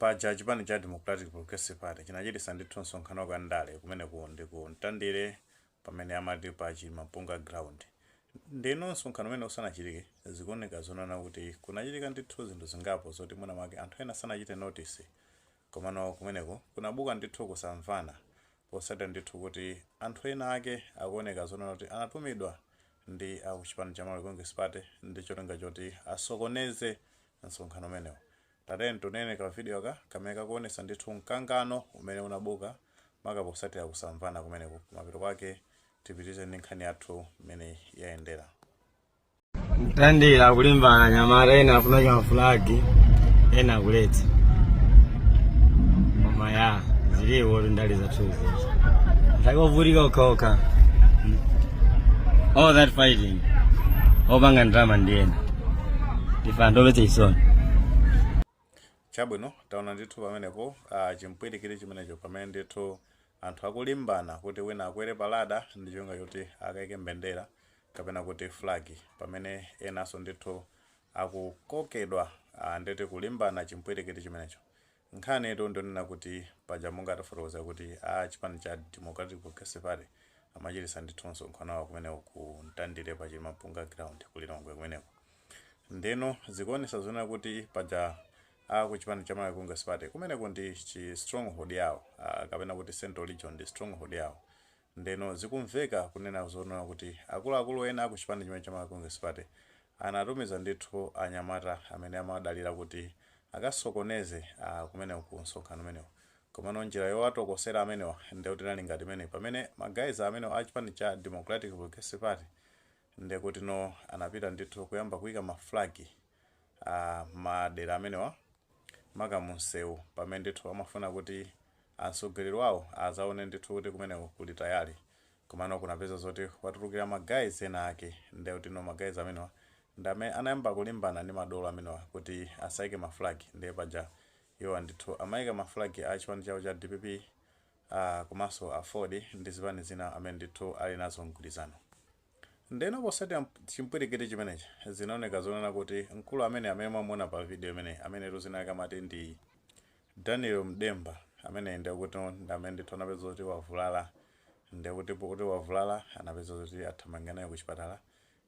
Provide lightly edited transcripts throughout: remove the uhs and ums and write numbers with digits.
Paja chipani cha Democratic Progressive Party chinachitisa ndithu msonkhano wa ndale kumeneku ndi ku Mtandire, pamene amati pa Chilimampunga Ground. Ndeno msonkhano umene usanachitike, zikuoneka zonena kuti kunachitika ndithu zinthu zingapo zoti mwina mwake anthu ena sanachite notice. Komano kumeneko kunabuka ndithu kusamvana, posatira ndithu kuti anthu ena ake akuoneka zonena kuti anatumidwa ndi akuchipani cha Malawi Congress Party ndi cholinga choti asokoneze msonkhano umenewu. Tatiyeni tionere ka video ka kamene kakuonesa ndithu mkangano umene unabuka, maka posatira kusamvana kumeneko. Kumapeto kwake tipitirize ndi nkhani yathu mmene yayendera. Mtandire akulimbana anyamata, ena afuna ma flag, ena akuletsa. Koma ya ziliwo ndali zathuzi zakovutika okhaokha. All that fighting, opanga ndalama ndi ena, ife anthu opetsa chisoni. Chabwino, taona ndithu pamenepo chimpwirikiti chimenecho, pamene ndithu anthu akulimbana kuti wina akwere pa ladder ndi cholinga choti akayike mbendera kapena kuti flag, pamene enanso ndithu akukokedwa, nditi kulimbana, chimpwirikiti chimenecho. Nkhani itu ndionena kuti paja monga tafotokoza kuti a chipani cha Democratic Progressive Party amachitisa ndithu msonkhano wawo kumeneko ku Mtandire pa Chilimampunga Ground ku Lilongwe kumeneko. Ndeno zikuonesa zonena kuti paja a ku chipani cha Malawi Congress Party kumeneko ndi chi stronghold yawo, kapena kuti Central Region ndi stronghold yawo. Ndeno zikumveka kunena zonena kuti akuluakulu ena aku chipani chimene cha Malawi Congress Party anatumiza ndithu anyamata amene amadalira kuti akasokoneze kumeneko ku msonkhano umenewo. Komano njira yowatokosera amenewa ndekuti inali ngati imene pamene ma guys amenewa a chipani cha Democratic Progressive Party ndekuti no anapita ndithu kuyamba kuyika ma flag madera amenewa, maka munsewu, pamene ndithu amafuna kuti atsogoleri wawo azaone ndithu kuti kumeneko kuli tayali. Komano kunapeza zoti watulukira ma guys ena ake, ndekuti no ma guys amenewa ndi amene anayamba kulimbana ndi madolo amenewa kuti asayike ma flag. Ndiye paja iwo ndithu amayika ma flag a chipani chawo cha DPP, komanso AFORD ndi zipani zina amene ndithu ali nazo mgwirizano. Ndeno posatira chimpwirikiti chimenechi, zinaoneka zonena kuti mkulu amene mwamuona pa video imene amene tuzina kamati ndi Daniel Mdemba, amene ndikuti ndi amene ndithu anapeza kuti wavulala. Ndikuti kuti wavulala, anapeza kuti athamanga naye ku chipatala,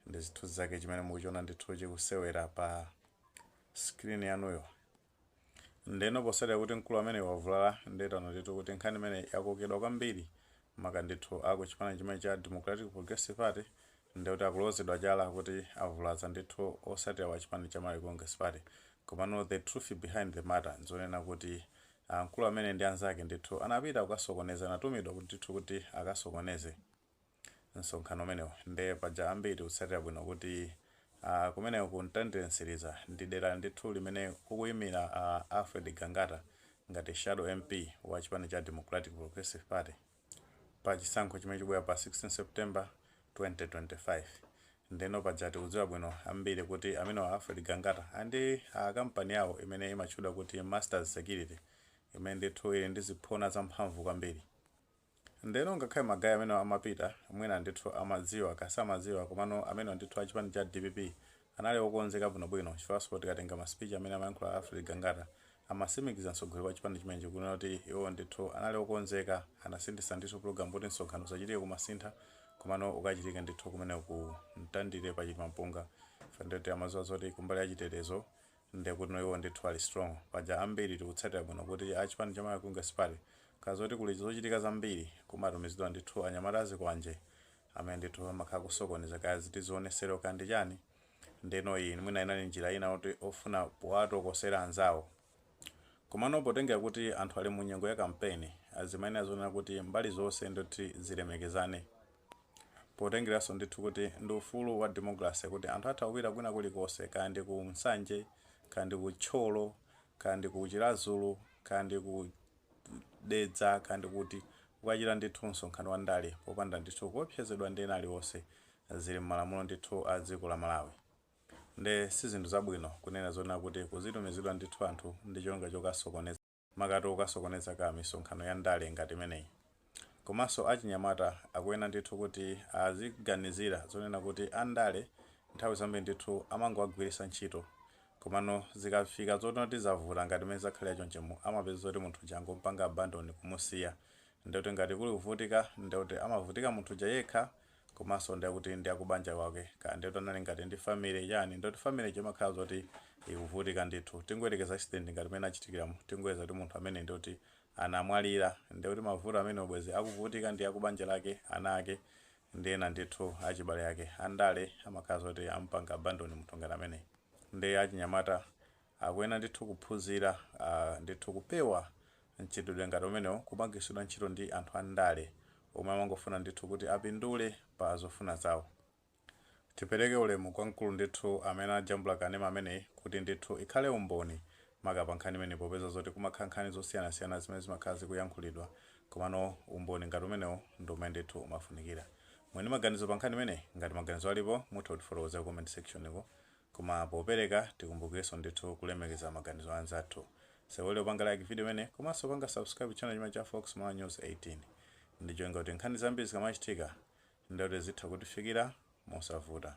ndi zithunzi zake chimene mukuchiona ndithu chikusewera pa screen yanuyo. Ndeno posatira kuti mkulu amene wavulala, ndetano ndithu kuti nkhani imene yakokedwa kwambiri, maka ndithu aku chipani chimene cha Democratic Progressive Party ndikuti akulozedwa chala kuti avulaza ndithu osatira wa chipani cha Malawi Congress Party. Komano the truth behind the matter nzonena kuti mkulu amene ndi anzake ndithu anapita kukasokoneza, anatumidwa kuti ndithu kuti akasokoneze msonkhano umenewo. Nde paja ambiri kutsatira bwino kuti kumeneko ku Mtandire Mtsiriza ndi dera ndithu limene kukuyimira Alfred Gangata ngati shadow MP wa chipani cha Democratic Progressive Party pa chisankho chimene chikubwera pa 16 September 2025. Ndeno paja tikudziwa bwino ambiri kuti amene wa Alfred Gangata andi kampani yawo imene imatchedwa kuti Masters Security, imene ndithu ili ndi ziphona zamphamvu kwambiri. Ndeno ngakhale ma guy amene amapita mwina ndithu amadziwa kasamadziwa, komano amene ndithu achipani cha DPP anali okonzeka bwinobwino, chifukwa tikatenga ma speech amene amayankhula Alfred Gangata, amasimikiza mtsogoleri wa chipani chimenechi kunena kuti iwo ndithu anali okonzeka, anasinthisa ndithu program kuti msonkhano usachitike kumasintha, komano ukachitike ndithu kumene ku Mtandire pa Chilimampunga. Ndeti amadziwa zoti kumbali ya chitetezo ndekuti iwo ndithu ali strong. Paja ambiri tikutsatira bwino kuti achipani cha Malawi Congress Party kazoti kuli zochitika zambiri, kumatumizidwa ndithu anyamata azikwanje amene ndithu amakhala kusokoneza, kaya zitizionesero kandi chani. Ndeno iyi mwina inali njira ina kuti ofuna powatokosera anzawo. Komano potengera kuti anthu ali mu nyengo ya kampeni, azimene azonena kuti mbali zonse ndoti zilemekezane, potengeranso ndithu kuti ndi ufulu wa democracy kuti anthu atha kupita kwina kulikonse, kaya ndi ku Nsanje, kaya ndi ku Thyolo, kaya ndi ku Chiradzulu, kaya ndi ku Dedza, kaya ndi kuti, kukachita ndithu msonkhano wa ndale popanda ndithu kuopsezedwa ndi ena aliwonse. Zili m'malamulo ndithu a dziko la Malawi. Nde si zinthu zabwino kunena zonena kuti kuzitumizidwa ndithu anthu ndi cholinga chokasokoneza, makati okasokoneza ka misonkhano ya ndale ngati imeneyi. Komanso achinyamata akuyenera ndithu kuti aziganizira zonena kuti andale nthawi zambiri ndithu amangowagwiritsa ntchito. Komano zikafika zoti zavuta ngati mmene zakhalira chonchemu, amapeza zoti munthu uja angompanga abandon, kumusiya. Ndekuti ngati kuli kuvutika, ndekuti amavutika munthu uja yekha, komanso ndekuti ndi akubanja kwake, ka ndekuti anali ngati ndi family chani, ndekuti family chimakhala zoti ikuvutika ndithu. Tingoyerekeza accident ngati mmene achitikiramo, tingoyeza kuti munthu amene ndikuti anamwalira, ndekuti mavuto amene obwezi akuvutika ndi akubanja lake, ana ake ndi ena ndithu achibale ake. Andale amakhala zoti ampanga abandon munthu ngati amene. Ndi achinyamata akuyenera ndithu kuphunzira ndithu kupewa mchitidwe ngati umenewo, kupangitsidwa ntchito ndi anthu andale omwe amangofuna ndithu kuti apindule pa zofuna zawo. Tipereke ulemu kwa mkulu ndithu amene ajambula kanema ameneyi, kuti ndithu ikhale umboni maka pa nkhani imene, popeza zoti kumakhala nkhani zosiyanasiyana zimene zimakhala zikuyankhulidwa, komano umboni ngati umenewo ndi umene ndithu umafunikira. Mwini maganizo pa nkhani imeneyi, ngati maganizo alipo, mutha kutifotokozera ku comment section iko. Koma popereka, tikumbukirenso ndithu kulemekeza maganizo anzathu. Sewele upanga like video imene, komanso panga subscribe channel chimene cha Fox Malawi News 18, ndicholinga kuti nkhani zambiri zikamachitika, ndikuti zitha kutifikira mosavuta.